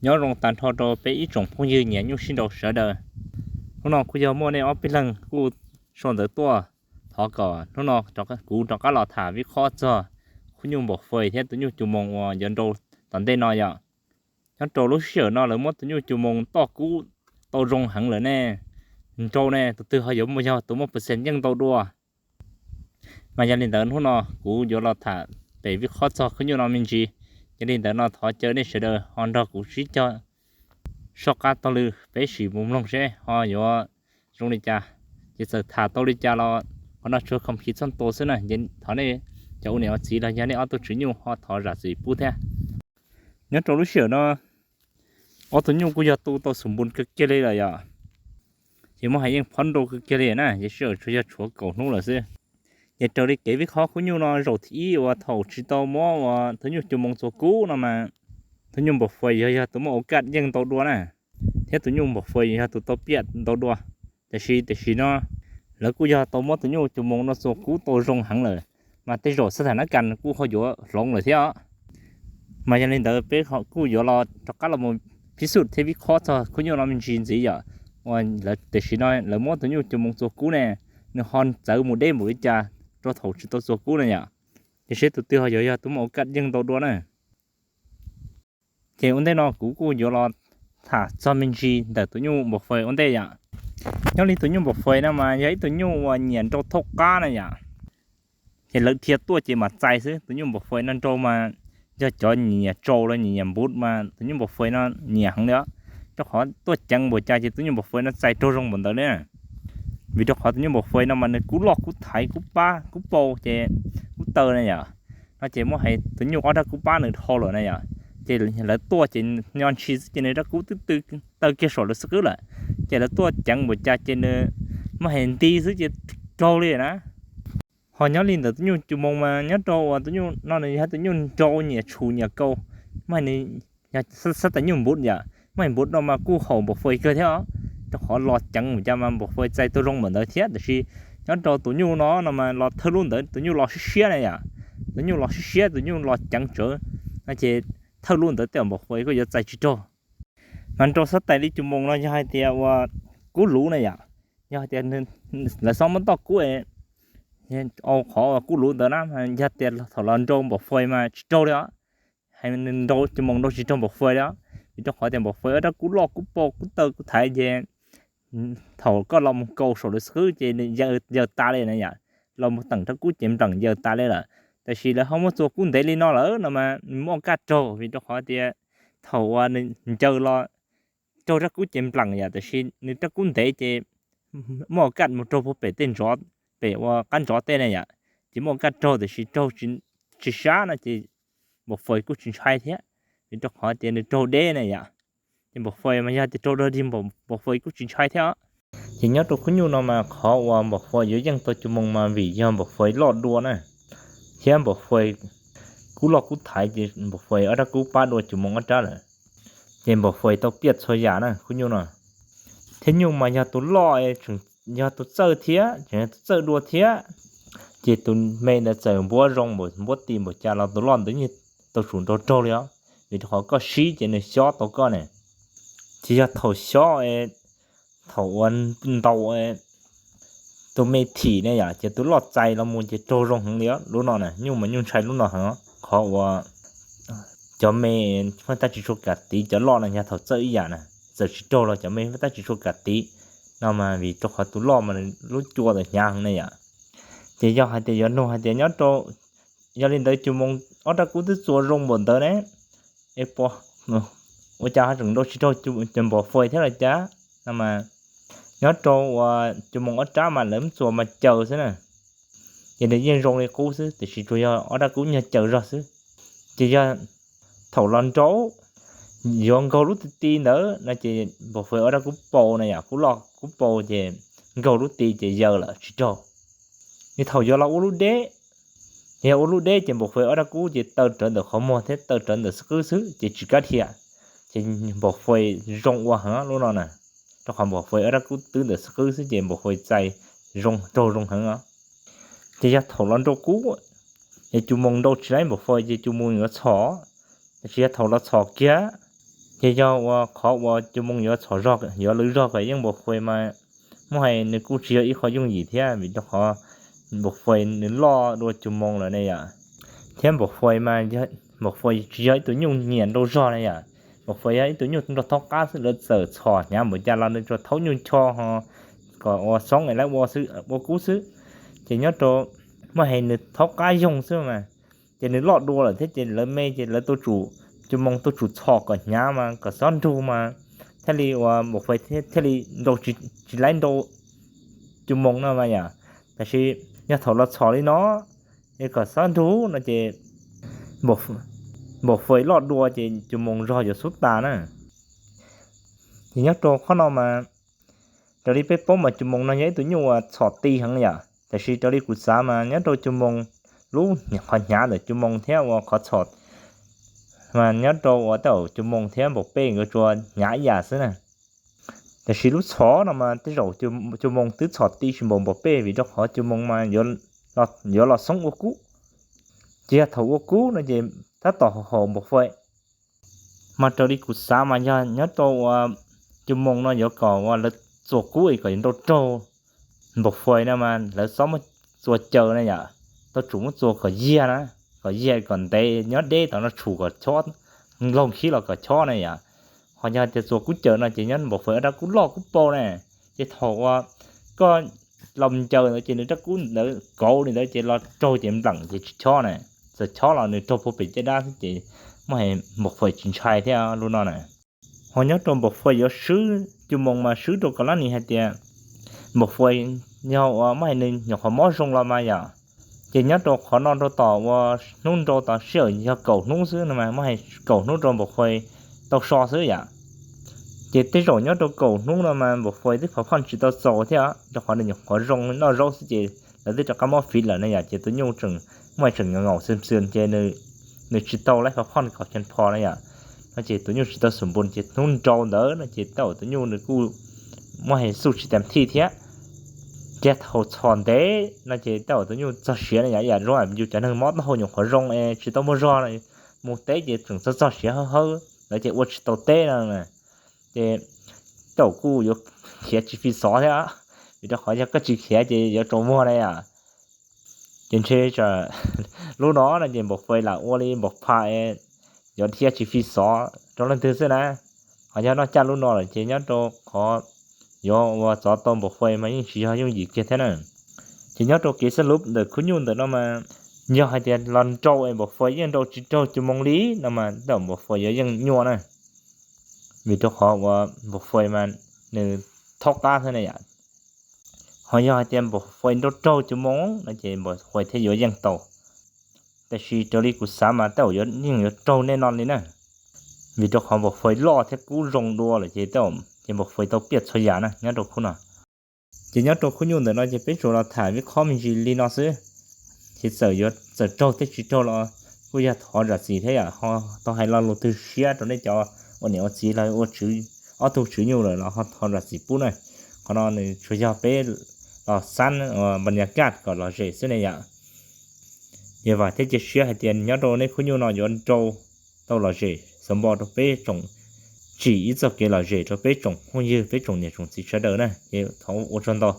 Nyob zoo tag nrho rau peb ib tsoom phooj ywg nyiam nyuj sib nraus sawv daws. Hnub no kuj yog muaj nej ob peb leeg kuj sau ntawv tuaj thov kom hnub no kuv rov qab los tham vib qhob txog khub nyuj npam fais thiab tus nyuj cus moos uas yuav nrau tom ntej no yom. Nyob rau lub sij hawm no lawv muab tus nyuj cus moos toj kub tau zoo heev lawm ne, nrau ne, tus twg ho yuav yog tus muaj percent yeej ntau dua. Mas yog li ntawd hnub no kuv yuav los tham pem vib qhob txog khub nyuj no me ntsis. Yog li ntawd no thov caw nej sawv daws ho nrog kuv sib cog soj qab taug lw peb sim mus mloog seb ho yuav zoo li cas. Ces txawm tham tau li cas los qhov no tsuas khoom khiv txhoj tua xwb na, thov nej cov ua niam ua txiv los yog nej ob tug tswv nyuj ho thov zam txim pub thiab. Nyob rau lub sij hawm no ob tug nyuj kuj yog tu tau xum npus kawg kiag li lawm yom. Ces muab hais yeej phob nrau kawg kiag li na, ces sij hawm tsuas yog tshuav kaum hnub lawm xwb. Ces raws li kev vib qhob khub nyuj no zaum thib ib uas thaum tsis tau muab uas tus nyuj cus moos txuas kub no mas tus nyuj npam fais yog yog tus muaj ua kaj yeej ntau dua na, thiab tus nyuj npam fais yog tus tau piaj ntau dua. Tiam sis tam sim no lawv kuj yog tau muab tus nyuj cus moos no txuas kub tau zoo heev lawm, mas tej zaum xab tham nab kas kuj ho yuav hloov lawm thiab. Mas yog li ntawd peb kuj yuav los rov qab los mus phib xum thiab vib qhob txog khub nyuj no me ntsis ntxiv yom. Uas tam sim no lawv muab tus nyuj cus moos txuas kub ne, nws ho txawv mus deb npaum li cas rau thaum tsis tau txuas kub na yom. Ces seb tus twg ho yuav yog tus muaj ua kaj yeej ntau dua na. Ces ua ntej no kuv kuj yuav los tham txog me ntsis ntawm tus nyuj npam fais ua ntej yom. Nyob li tus nyuj npam fais no mas yog ib tug nyuj uas nyiam nrau thauj qab na yom. Ces lawv dhia tuaj ces mam txais xwb, tus nyuj npam fais no nrau mas yog cov nyiam tsau los nyiam npum mas tus nyuj npam fais no nyiam heev li os. Rau qhov tuaj ceev npaum cas ces tus nyuj npam fais no txais raug zoo npaum ntawd li. Vim rau qhov tus nyuj npam fais no mas nws kub loj kub thaiv kub pab kub pau ces kub taw na yom. No ces muab hais tus nyuj ob rab kub pab nws dhau lawm na yom. Ces lawv tuaj ces nyo ntshis xwb ces nws rab kub twb taw kiag saum lawv xwb qwb lawm. Ces lawv tuaj ceev npaum cas ces nws muab hais nti xwb ces raug li na. Ho nyob li ntawd tus nyuj cus moos mas nyob rau uas tus nyuj no nws yog tus nyuj nrau nyiam tshum nyiam kaus, mas nws yog xab tais nyuj npum yom, mas npum no mas kuj haum npam fais kawg thiab os. Rau qhov los ceev npaum cas mas npam fais txais tau zoo npaum ntawd thiab, tiam sis nyob rau tus nyuj no no mas los thawj lub ntawd tus nyuj los siab siab na yom. Tus nyuj los siab siab, tus nyuj los ceev tsawv, no ces thawj lub ntawd tej npam fais kuj yuav txais tsis raug. Mas nrau xab tais li cus moos no yog hais tias uas kub luv na yom, yog hais tias lawv xob muab toj kub, au qhov uas kub luv ntawd na, yog tias thaum los nrau npam fais mas tsis raug li os. Hais nws nrau cus moos nrau tsis raug npam fais li os, vim rau qhov tias npam fais ob rab kub loj kub pau kub taw kub thaiv ces thaum koj los mus kaus saum lawv xwb qwb ces nws yaws tas li na yom, los mus teem rab kub ces npleem yaws tas li lawm. Tiam sis lawv ho muab txuas kub ntev li no lawm no mas nws muaj kaj raug, vim rau qhov tias thaum uas nws ncaws los raug rab kub ces npleem yom, tiam sis nws rab kub ntev ces muaj kaj mus raug puag pem tej ntov, pem ua qab ntov tej na yom, ces muaj kaj raug tiam sis raug tsis sab no ces npam fais kuj tsis ntshai thiab, vim rau qhov tias nws raug deb na yom. Ces npam fais mas yog tias raug dog dig npam fais kuj tsis ntshai thiab. Ces nyob rau khub nyuj no mas qhov uas npam fais yuav yeej tau cus moos mas vim yog npam fais loj dua na, thiab npam fais kub loj kub thaiv ces npam fais ob rab kub pab dua cus moos ob rab lawm. Ces npam fais tau piaj txhua yam na khub nyuj no. Thiab nyuj mas yog tus loj, yog tus txawj thiab, tseem yog tus txawj dua thiab, ces tus me ntawd txawm npuab zoo npaum npuab ti npaum cas los tus loj ntawd yeej tau tsum nrau raug li os, vim rau qhov koj sib ces nws xyob tau koj ne. Ces yog thaum xyob, thaum uas ntaus tus me thim ne yom, ces tus loj txais los mus ces raug zoo heev li os. Lub no na nyuj mas nyuj ntshai lub no heev, qhov uas cov me muaj tab tsis tshua kam tiv, cov loj no yog thaum txawj ib yam na, txawm tsis raug los cov me muaj tab tsis tshua kam tiv no mas vim rau qhov tus loj mas lub cua tawm hnyav heev ne yom. Ces yog hais tias yuav nug hais tias nyob rau, yog li ntawd cus moos ob rab kub twb txuas zoo npaum ntawd ne, es ua cas ho tseem nrau tsis raug cov npam fais thiab los cas? No mas nyob rau uas cus moos ob rab mas lawv muab txuas mas caws xwb na, ces nws yeej zoo li qub xwb, tiam sis tsuas yog ob rab kub nyuag caws zog xwb. Ces yog thaum los nrau yuav nkaug lub ti ti ntawd no ces npam fais ob rab kub pau na yom, kub loj kub pau ces nkaug lub ti ces yaws lawm tsis raug. Ces thaum yuav los ua lub deb, yog ua lub deb ces npam fais ob rab kub ces taw rawv ntawm qhov muag thiab taw rawv ntawm xwb qwb xwb ces tsis kam dhia. Ces npam fais zoo ua heev lub no na, rau qhov npam fais ob rab kub twb ntawm xwb qwb xwb ces npam fais txais zoo raug zoo heev os. Ces yog thaum los nrau kub, yog cus moos nrau tsis laib npam fais ces cus moos yuav txhom, tiam sis yog thaum los txhom kiag, Ces yog ua qhov uas Cu Moo yuav txhom zog, yuav lwv zog kom yeej Npaum Fais mas muab hais nws kuj tsis yog ib qho yooj yim thiab, vim rau qhov Npaum Fais nws loj dua Cu Moo lawm ne yom. Thiab Npaum Fais mas, Npaum Fais tsis yog ib tug nyuj nyiam nrau zog ne yom. Npaum Fais yog ib tug nyuj nrog thaub qab xwb, lawv txawm txhom hnyav npaum cas los nws tsuas thaub nyuj cho ho kom ua xoob es lawv ua kub xwb. Ces nyob rau muab hais nws thaub qab yoog xwb mas, ces nws loj dua lawm thiab ces lawv me ces lawv tuaj tsum, Cu Moo tuaj tsum txhom kom hnyav mas kom xob nrug mas thiaj li ua Npaum Fais thiaj li nrau, tsis laib nrau Cu Moo no mas yom. Tab sis yog thaum los txhom li no es kom xob nrug no ces Npaum Fais loj dua ces Cu Moo zog yuav xub tas na. Ces nyob rau qhov no mas raws li peb paub mas Cu Moo no yog ib tug nyuj uas txhom ti heev yom. Tab sis raws li kuv xav mas nyob rau Cu Moo lub qhov hnyav ntawm Cu Moo thiab ua qhov txhom mas nyob rau ua tej zaum Cu Moo thiab Npaum Pej nkawd tsuas hnyav ib yam xwb na. Tab sis lub txhom no mas tej zaum Cu Moo twb txhom ti tsis npaum Npaum Pej vim rau qhov Cu Moo mas yuav los xoob ua kub, ces yog thaum ua kub no ces tab tom haum Npaum Fais. Mas raws li kuv xav mas yog nyob rau ua Cu Moo no yuav kom ua lawv txua kub es kom yuav nrau raug Npaum Fais no mas lawv xob muab txua caws na yom. Tau tsum muab txua kom yiag na, kom yiag kom ntev nyob deb tom no tshum kom chob, nloog khib los kom chob na yom. Ho yog tias txua kub caws no ces nyob Npaum Fais ob rab kub loj kub pau na, ces thaum ua koj los ncaws ntawd ces nws rab kub ntawd kauv li ntawd ces los raug ces npleem ces tsis chob na. Txawm chob los nws raug puag pem caj dab xwb ces muab hais Npaum Fais tsis ntshai thiab lub no na. Ho nyob rau Npaum Fais yuav swb Cu Moo mas swb rau kom lab nis hais tias Npaum Fais yog ua muab hais nws nyuam qhuav mob zoo los mas yom. Ces nyob rau qhov no rau tom ua hnub nrau tod sij hawm yog kaum hnub xwb no mas muab hais kaum hnub rau Npaum Fais tau so xwb yom. Ces tej zaum nyob rau kaum hnub no mas Npaum Fais twb phov phoj tsis tau txaus thiab rau qhov nws nyuam qhuav zoo noj zaub xwb ces lawv twb rov qab muab fiv lawm ne yom. Ces tus nyuj tseem muaj tseem ngaum xwm xwm ces nws tsis tau laib phov phoj kom khees pho na yom. No ces tus nyuj tsis tau xum npun ces hnub nrau ntawd no ces tej zaum tus nyuj nws kuj muab hais xub tsis tam thij thiab. Ces thaum txhom ntev no ces tej zaum tus nyuj txog siav na yom, yam zoo yus cov neeg mob taub hau nyuam qhuav zoo es tsis tau muaj zog no, mus teb ces tseem txog txog siav hawb hawb lawm ces ua tsis tau teb no. Ces tej zaum kuj yuav khiav tsis fi xov thiab, vim rau qhov yog koj tsis khiav ces yuav tsaus muag na yom. Ces ntshe lub no no ces Npaum Fais lam ua li Npaum Phas yuav dhia tsis fi xov rau leej twg xwb na. Ho yog noj caj lub no lawm ces nyob rau qhov yuav ua txov tau Npaum Fais mas yeej tsis yog yooj yim kiag thiab na. Ces nyob rau kev xab lub ntawm khub nyuj ntawm no mas yog hais tias los nrau es Npaum Fais yeej nrau tsis raug Cu Moo li no mas tej zaum Npaum Fais yuav yeej nyuaj na. Vim rau qhov uas Npaum Fais mas nws thaub qab thiab na yom. Ho yog hais tias Npaum Fais nrau raug Cu Moo no ces Npaum Fais thiaj yuav yeej tau. Tab sis raws li kuv xav mas tej zaum yeej yuav raug nej no li na. Vim rau qhov Npaum Fais loj thiab kub zoo dua lawm ces tej zaum ces Npaum Fais tau piaj txhua yam na nyob rau khub no. Ces nyob rau khub nyuj ntawm no ces peb tsuas los tham ib qho me ntsis li no xwb. Ces txawm yuav txawm raug thiab tsis raug los kuj yog thov zam txim thiab yom, ho tau hais lo lus twg siab rau nej cov ua niam ua txiv los ua ob tug tswv nyuj lawm los ho thov zam txim pub na. Qhov no nws tsuas yog peb los xab npas nyas kaj kom lom zem xwb ne yom. Yog vam thiab cia siab hais tias nyob rau nej khub nyuj no yuav nrau tau lom zem xov npo rau peb tsoom, tsim ib txoj kev lom zem rau peb tsoom phooj ywg peb tsoom niam tsoom txiv sawv daws na. Ces thov ua tsaug ntau.